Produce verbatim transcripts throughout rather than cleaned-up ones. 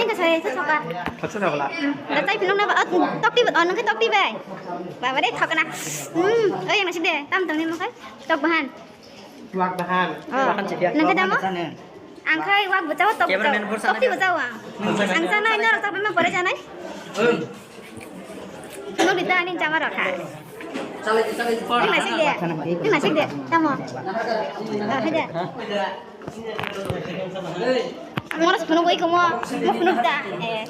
Tengka sai sa soka. Khotsa da bala. Hmm. Da tai pilong na ba, oh, tok ti, oh, nang ke tok ti bai. Baba de thok na. Hmm, oh, yang nasi de, tam tam ni mo kai. Tok bahan. Wak bahan. Oh. Wak bahan sih, ya. Nang ke damo? Ang khai wak bujao, tok bujao. Cameraman pur sana. Tok ti bujao ang. Ang sana ino rok tok bema pore janai. Hmm. Nung di ta ani jama rok khai. Salai, salai. Ni masik de. Ni masik de. Tamo. Ah, hai de. Moro se phunuk bai komo, mo phunuk da. Eh.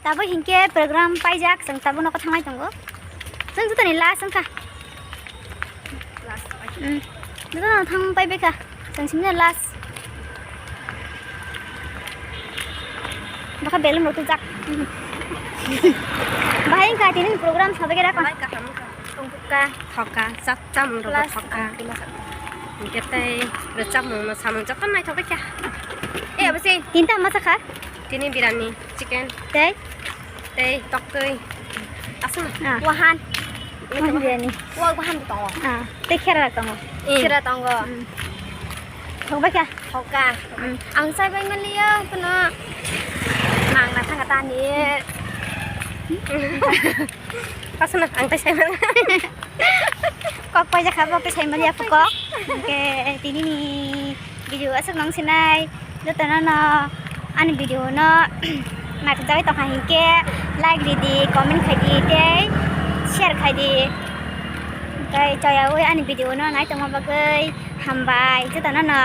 Tabuk hinkhe program paijak, chwng tabuk nogo thanglai tongo. Chwng jotoni last wngkha. Last. Hmm. Jotono thang paibaikha. Chwng simi last. Bokha belum rok tubjak. Bahai wngkha tini program sabai khe rakha. Tongkukka, thoka, chak chamung rok thoka. Hinkhe tei rwchapmung no samung joto naithok kha. Eh, abo se. Tinta ma sakha? Tini birani, chicken. Tei? Tei toktwi. Aswk. Ah. Wahan. Wahan birani. Wa wahan tongo. Ah, tei khera tongo. Eh. Khera tongo. Hmm. Thokbai kha? Thoka. Hmm. Ang chaibai manliya, kono nang na thanga tani. Aswk na, ang tei sai man. Kok paijak kha, bo khe sai mani apha kok. Hingke tini ni video aswk nang sinai. Jotono no ani video no naithokjagwi tongkha hinkhe like ridi, comment khaidi tei share khaidi. Tei choyaui ani video no nai tongma bagwi hambai jotono no.